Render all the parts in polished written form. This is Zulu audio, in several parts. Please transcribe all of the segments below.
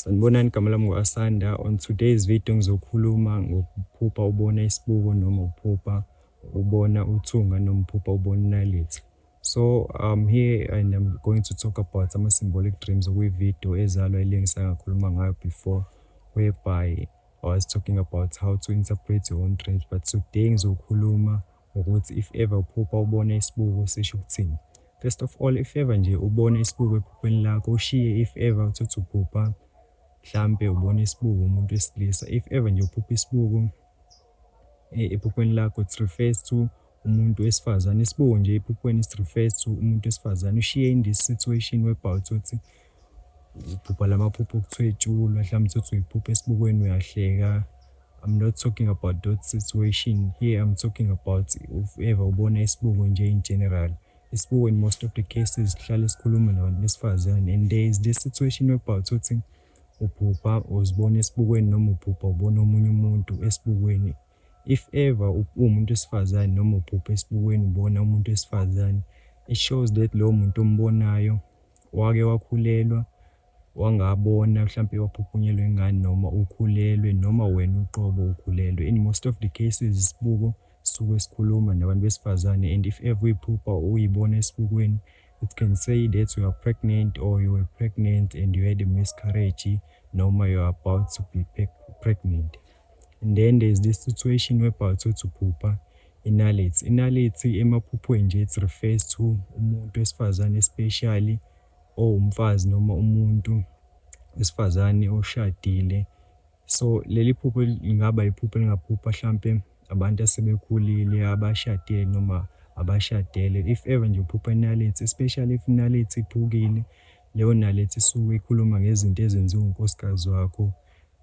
Sanibonani, igama lami ngu-Asanda. On today's video ngizokhuluma ngokuphupha ubona isibuko noma uphupha ubona uthunga noma uphupha ubona inalithi. So I'm here and I'm going to talk about ama-symbolic dreams, okuyi-video ezalwa ile engisake ngakhuluma ngayo before, whereby I was talking about how to interpret your own dreams. But today ngizokhuluma ngokuthi if ever uphupha ubona isibuko, sisho ukuthini. First of all, if ever nje ubona isibuko ephuphweni lakho, ushiye if ever uthathe uphupha mhlampe ubona isibuko umuntu wesilisa. If ever nje uphupha isibuko ephuphweni lakho, it refers to umuntu wesifazane. Isibuko nje ephuphweni, it refers to umuntu wesifazane. Ushiye in this situation whereby utholukuthi uphupha lamaphupho okuthwetshulwa, mhlawumbe utholukuthi uyiphupha esibukweni uyahleka. I'm not talking about that situation here, I'm talking about if ever ubona isibuko nje in general. Isibuko in most of the cases sihlale sikhuluma nabantu besifazane, and there is this situation whereby utholukuthi uphupha uzibona esibukweni noma uphupha ubona omunye umuntu esibukweni. If ever uwumuntu wesifazane noma uphupha esibukweni ubona umuntu wesifazane, it shows that lowo muntu ombonayo wake wakhulelwa, wangabona mhlampe waphuphunyelwa ingane noma ukhulelwe noma wena uqobo ukhulelwe. In most of the cases, isibuko sisuke sikhuluma nabantu besifazane, and if ever uyiphupha uyibona esibukweni, it can say that you are pregnant or you were pregnant and you had a miscarriage noma you are about to be pregnant. And then there's this situation whereby utholukuthi uphupha inalithi. Inalithi emaphuphweni nje, it refers to umuntu wesifazane, especially owumfazi noma umuntu wesifazane oshadile. So leli phupho lingaba iphupho elingaphupha hlampe abantu asebekhulile abashadile noma abashadele. If ever nje uphupha inalithi, especially if inalithi iphukile, leyo nalithi isuke ikhuluma ngezinto ezenziwa unkosikazi wakho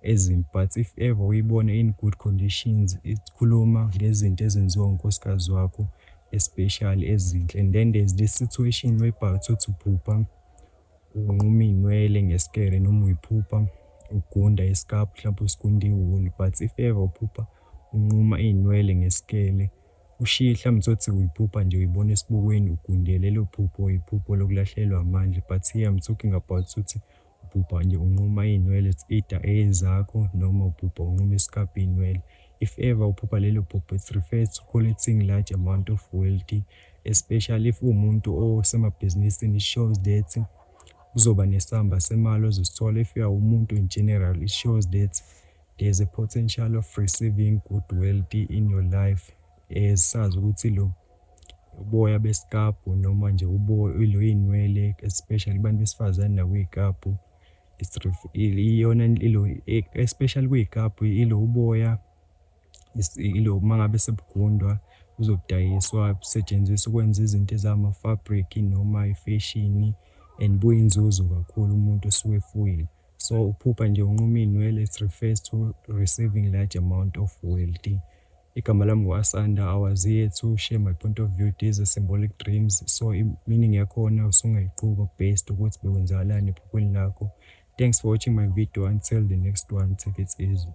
ezimbi. But if ever uyibona in good conditions, ikhuluma ngezinto ezenziwa unkosikazi wakho, especially ezinhle. And then there's this situation whereby utholukuthi uphupha unquma iy'nwele ngesikere noma uyiphupha ugunda isikabhu, mhlampe usigunda iwuli. But if ever uphupha unquma iy'nwele ngesikele, ushiye mhlawumbe utholukuthi uyiphupha nje uyibona esibukweni ugundile, lelo phupho iphupho lokulahlekelwa amandla. But here I'm talking about ukuthi uphupha nje unquma iy'nwele, it's either ezakho noma uphupha unquma isikabhu iy'nwele. If ever uphupha lelo phupho, it refers to collecting large amount of wealth, especially if uwumuntu osemabhizinisini, it shows that kuzoba nesamba semali ozosithola. If you are umuntu in general, it shows that there's a potential of receiving good wealth in your life. Sazi ukuthi lo uboya besikabhu noma nje ilo iy'nwele, especially kubantu besifazane nakwiy'kabhu, iyona ilo, especially kwiy'kabhu, ilo uboya ilo uma ngabe sebugundwa buzodayiswa, busetshenziswa ukwenza izinto ezama-fabric noma ifeshini and buyinzuzo kakhulu umuntu osuke efuyile. So uphupha nje unquma iy'nwele, it refers to receiving large amount of wealth. Igama lami ngu-Asanda. I was here to share my point of view. These are symbolic dreams, so i-meaning yakhona usungayiqhuba based ukuthi bekwenzakalani ephuphweni lakho. Thanks for watching my video. Until the next one, take it easy.